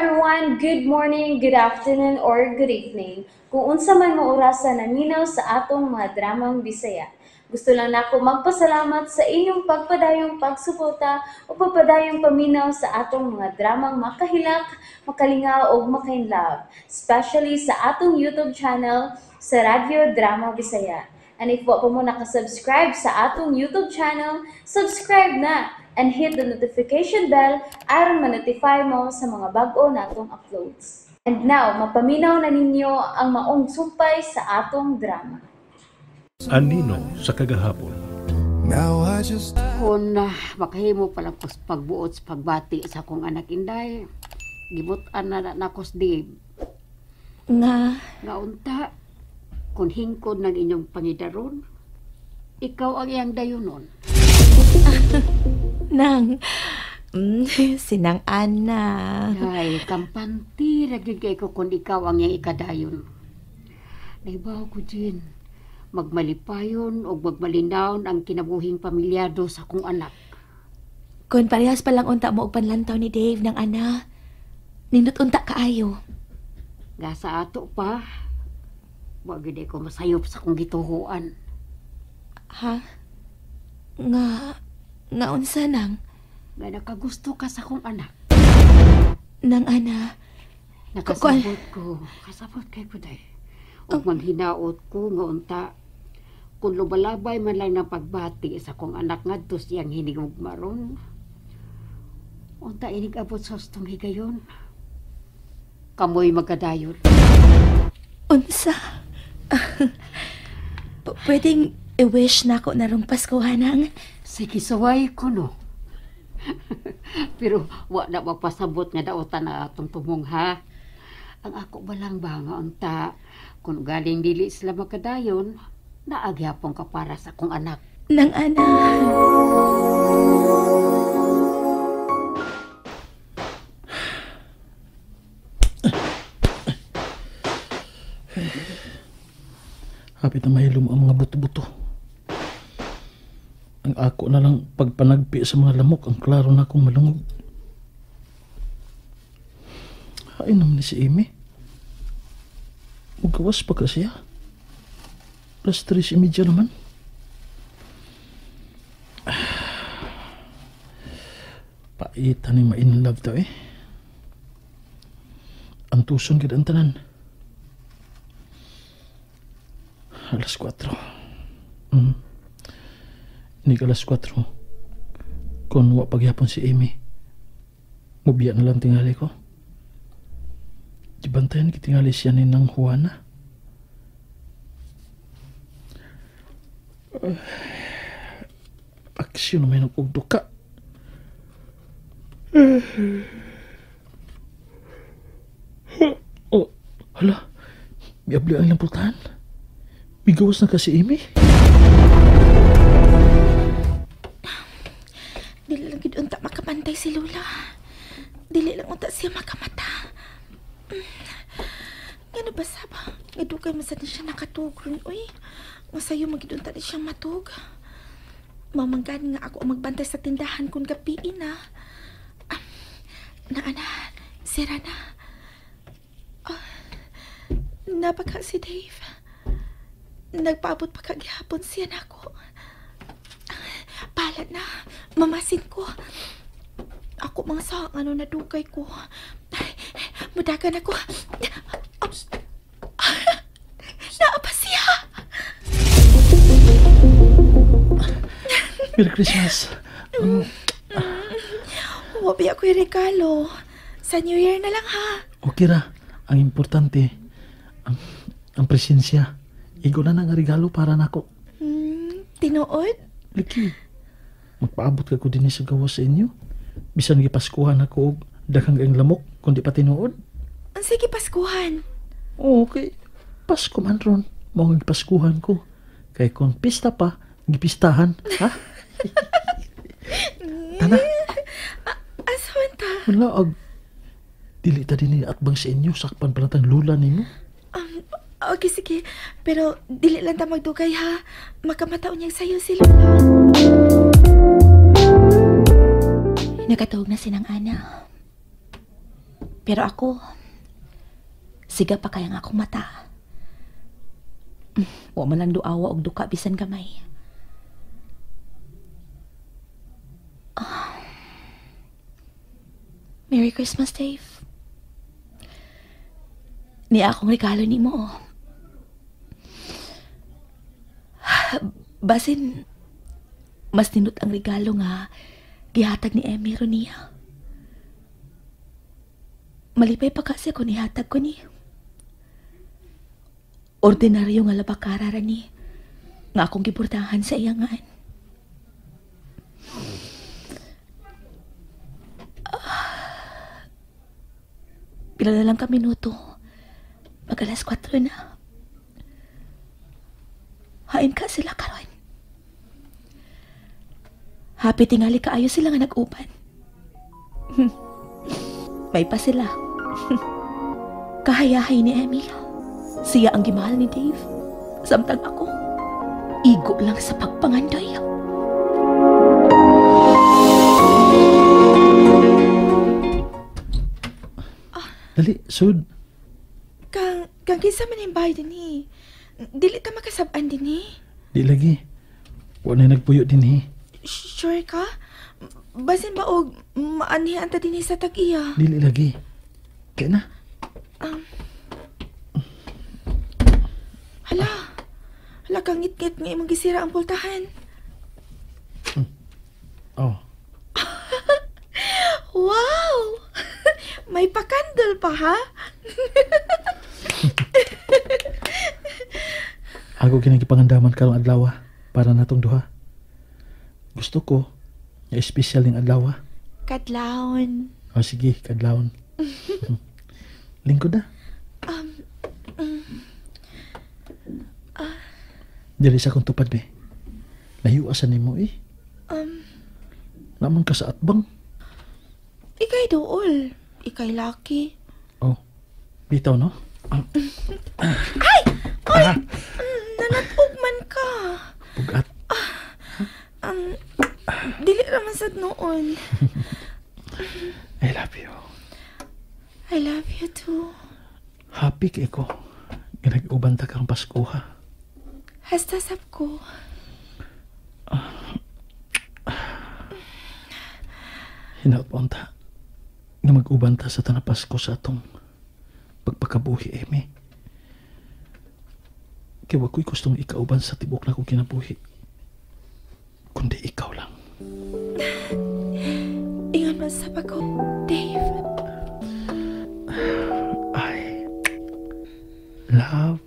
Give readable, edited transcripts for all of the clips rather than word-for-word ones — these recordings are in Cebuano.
Everyone! Good morning, good afternoon, or good evening. Kung unsa man mo orasa naminaw sa atong mga dramang Bisaya. Gusto lang nako magpasalamat sa inyong pagpadayong pagsuporta o pagpadayong paminaw sa atong mga dramang makahilak, makalingaw o makainlove, especially sa atong YouTube channel sa Radyo Drama Bisaya. And if wa pa mo nakasubscribe sa atong YouTube channel, subscribe na and hit the notification bell aron ma-notify mo sa mga bag-o natong uploads. And now, mapaminaw na ninyo ang maong sumpay sa atong drama. Anino sa kagahapon. Now I just Kung makahimo pa lang ko sa pagbuot sa pagbati sa akong anak Inday, gibutan na na nako sa Dave. Nga, Nga unta, kung hingkod ng inyong pangidaron, ikaw ang iyang dayunon. Nang, sinang Ana. Ay, kampante ra gyud kay ko kung ikaw ang iyang ikadayon. Naibaw ko din, magmalipayon o magmalinawon ang kinabuhing pamilyado sa akong anak. Kung parehas pa lang unta mo og panlantaw ni Dave ng Ana, nindot unta kaayo. Nga sa ato pa, wa gyud ko masayop sa akong gituhuan. Ha? Nga unsa nang? Nga nakagusto ka sa akong anak. Nang Ana, Nakasabot ko. Kasabot kay ko day. Ug manghinaot ko nga unta kung lubalabay man lang ng pagbati sa akong anak ngadto siyang hinigugma ron. Unta inig abot sa hustong higayon. Kamoy magkadayon. Unsa? Pwedeng i-wish na ako na rong Paskuhan nang? Sige, suway ko no. Pero wa na mapasabot nga daotan na atong tumong ha. Ang ako ba lang ba nga unta kung galing dili sila magkadayon, naagyapon ka para sa akong anak. Nang Ana. Hapit na mahilom ang mga buto-buto. Ang ako na lang pagpanagpi sa mga lamok, ang klaro na akong malungog. Hain naman ni si Amy. Mugawas pa ka siya. 3:30 naman. Paitan ni ma-in love to eh. Ang tuson gid ang tanan. 4:00. Inig 4:00. Kung wa pagyapon si Amy, mubiya na lang tingali ko. Gibantayan kitingali siya ni nang Juana. Aksyon na may nag-ugdok ka. Oh, hala. Miabli ang ilang pultahan. Migawas na kasi Amy. Dili lang gid unta makabantay si Lola. Dili lang unta siya makamata. Ngano ba saba? Nga dugay man sad na siya nakatug ron, uy. Nga sayo magid unta di siya matug. Mamanggan nga ako ang magbantay sa tindahan kung gabiin na. Naa na, sira na. Napaka si Dave. Nagpaabot pa kagihapon siya nako. Pala na, mamasin ko. Ako mga sa ano na dugay ko. Ay, mudagan ako. Naa pa siya. Merry Christmas. Wabi ako'y regalo. Sa New Year na lang ha. Okay ra. Ang importante, ang presensya. Igo na nga regalo para nako. Tinuod? Liki. Magpaabot ka ko dinhi sa gawas sa inyo. Bisan gipaskuhan ako og daghang kayong lamok kundi pa tinuod. Ang sige paskuhan. Oo, okay. Pasko man ron. Mao nga gipaskuhan ko. Kay kung pista pa, gipistahan. Ha? Tana. Asa man ta? Wala, ag dili ta dinhi atbang sa inyo. Sakpan pa natang lula nimo. Okay, sige. Pero dili lang ta magdugay ha. Makamataon niyang sayo si Lola. Nakatuog na sinang Ana. Pero ako, siga pa kaya nga akong mata. Wa man lang duawa og duka bisan gamay. Oh. Merry Christmas, Dave. Niya akong regalo nimo. Basin, mas nindot ang regalo nga gihatag ni Emmy ron niya. Malipay pa kasi kung nihatag ko ni. Ordinaryo nga labakara ra ni nga akong giportahan sa iyangan. Pila na lang ka minuto. Mag 4:00 na. Hain ka sila karon. Happy tingali kaayo sila nga nag-uban. May pa sila. Kahayahay ni Emmy. Siya ang gimahal ni Dave. Samtang ako, igo lang sa pagpangandoy. Dali, sud. Kang kinsa man yung bahay din eh. Dili ta makasab-an din eh. Di lagi. Wala na nagpuyo din eh. Sure ka? Basin ba og maanihan ta din sa tag-iya? Dili lagi. Kaya na. Hala. Hala, kang ngit-ngit nga imong gisira ang pultahan. Oh. Wow! May pakandol pa, ha? Ako kinagipangandaman karong adlaw para natong duha. Gusto ko nga espesyal ning adlaw. Kadlawon. Oh, sige, kadlawon. Lingkod na. Dili sa akong tupad, be. Layo asa nimo eh. Naman ka sa atbang. Ikay dool. Ikay laki. Oh, bitaw no? Ay! Ay! Nanatog man ka. Pugat. Dili raman sad noon. I love you. I love you too. Happy kay ko. Nag-uban ta karong Pasko ha. Hasta sab ko. Hinaot pa unta nga mag-uban ta sa tanang Pasko sa atong pagpakabuhi, Amy. Kaya wag ko'y gustong ikauban sa tibok na kong kinabuhi, kundi ikaw lang. Ingat man sa pag ko, Dave. I love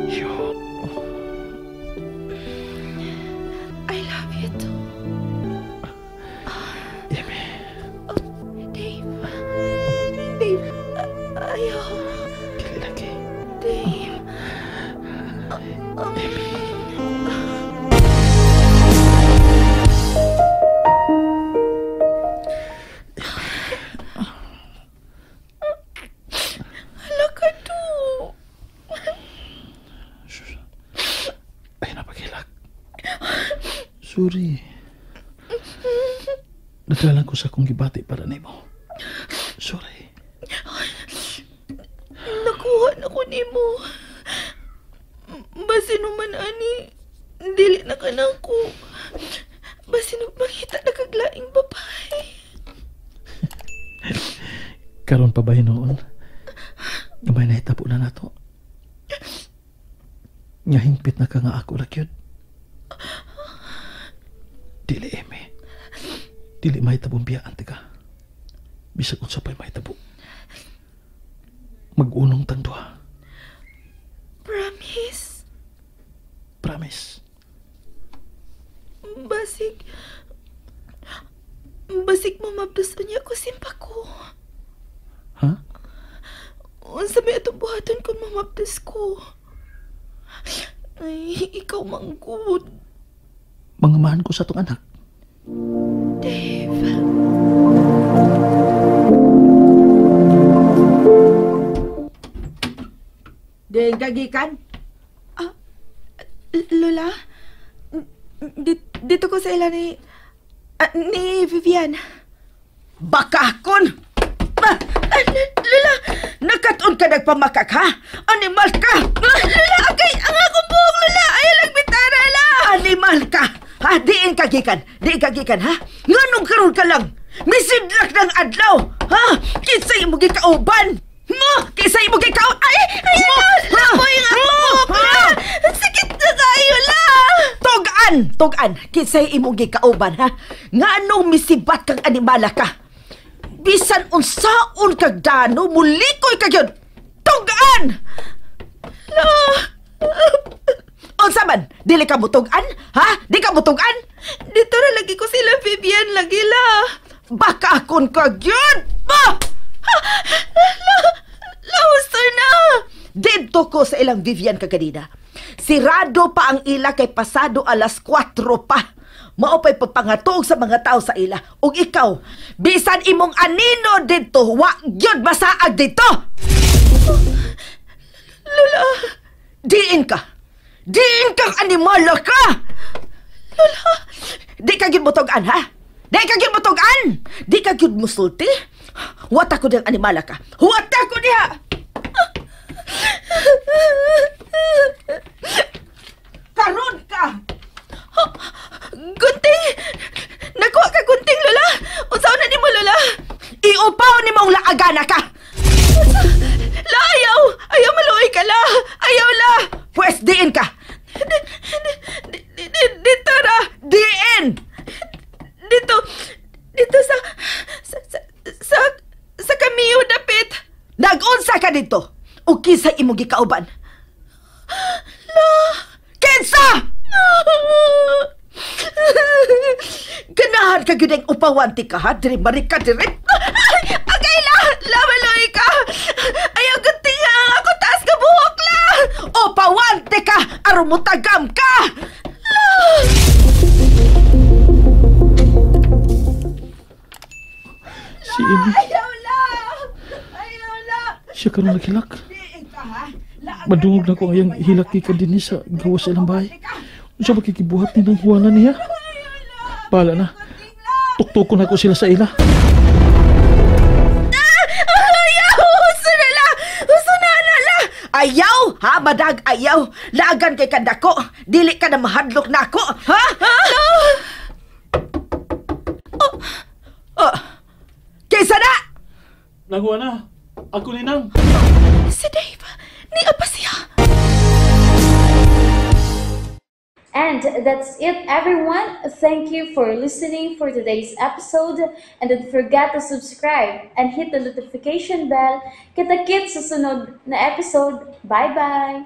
you. I love you too. Amy. Oh, Dave. Dave. Ayaw. Dili lagi. Dave. Amy. Hala ka to. Ay, napagilak. Sorry. Naglalang ko sa akong gibati para nimo. Sorry. Nakuha na ko nimo. Basin man ani, dili na ka na ako. Basin makita na kaglaing babae. Karon pa ba hinoon? Gamay na hitabo na nato. Nga hingpit na ka nga ako rakyod. Dili, Amy. Dili mahitabong biyaan, tiga. Bisag unsa pa'y mahitabo. Mag-unong tang duha. Promise? Promise. Basig mamabdos niya ko simpa ko. Ha? Unsa may atong buhaton kung mamabdos ko? Ay, ikaw manggod. Mangamahan ko sa atong anak. Dave. Diyan kagikan? Lola? Dito ko sa ila ni Vivian. Bakakon! ka nagpamakak, ha? Animal ka! Lola, agay, ang akong buhok, Lola! Ayaw lang bitara, la! Animal ka! Ha? Diin ka gikan. Diin ka gikan, ha? Nganong karon ka lang? Misidlak ng adlaw! Ha? Kinsay mo gikauban? Mo! Kinsay mo gikauban? Ay! Ay, la! Laboy nga akong buhok, la! Sakit na kayo, la! Tugan! Tugan! Kinsay imong gikauban, ha? Nganong misibat kang animala ka? Bisan unsaon kag dano, mulikoy ka gyud! Tugan! La! Unsa man? Dili ka mutugan? Ha? Di ka mutugan? Dito ra lagi ko sila, Vivian, lagi, la! Baka akon ka gyud! Ba! La! La, husto na! Didto ko sa ilang Vivian kaganina. Sirado pa ang ila kay pasado alas 4 pa. Mao pa'y pagpangatog sa mga tao sa ila. Ug ikaw, bisan imong anino didto, wa gyud masaag didto! Lola! Diin ka! Diin kang animala ka! Lola! Di ka gyud motugan, ha? Di ka gyud motugan! Di ka gyud musulti? Huwata ko diyang animala ka! Huwata ko diha! Karon ka! Gunting! Nakuha ka gunting, Lola! Unsaon na nimo, Lola? Iupaw ni mong laagana ka! La, ayaw! Ayaw maluoy ka, la! Ayaw, la! Pwes, diin ka! Dito ra! Diin! Dito! Dito sa kamiyo dapit! Nag-unsa ka dito! O kinsa imong gikauban? La! Kinsa! Ganahan ka gyud ang upawan ti ka, ha? Diri marika diri. Ay, agay la! La, maluoy ka! Ayaw gunting ha! Ako taas ka buhok, la! Upawan ti ka! Aron mutagam ka! La! Si Amy. Ayaw la! Ayaw la! Siya karon naghilak. Madungog na ko ang iyang hilak kay kadini sa gawas sa ilang bahay. Unsa ba kikibuhat ni nang huwanan niya? Bahala na. Tuktukon ako sila sa ila. Ayaw! Husto na la! Husto na na la! Ayaw! Ha? Madag ayaw! Laagan kay kandako! Dili ka na mahadlok na ako! Ha? No! Oh. Oh. Kinsa na? Nanghuwa na. Ako ni Nang. Si Dave! Niya pa siya! And that's it, everyone. Thank you for listening for today's episode. And don't forget to subscribe and hit the notification bell. Kita-kits sa sunod na episode. Bye-bye!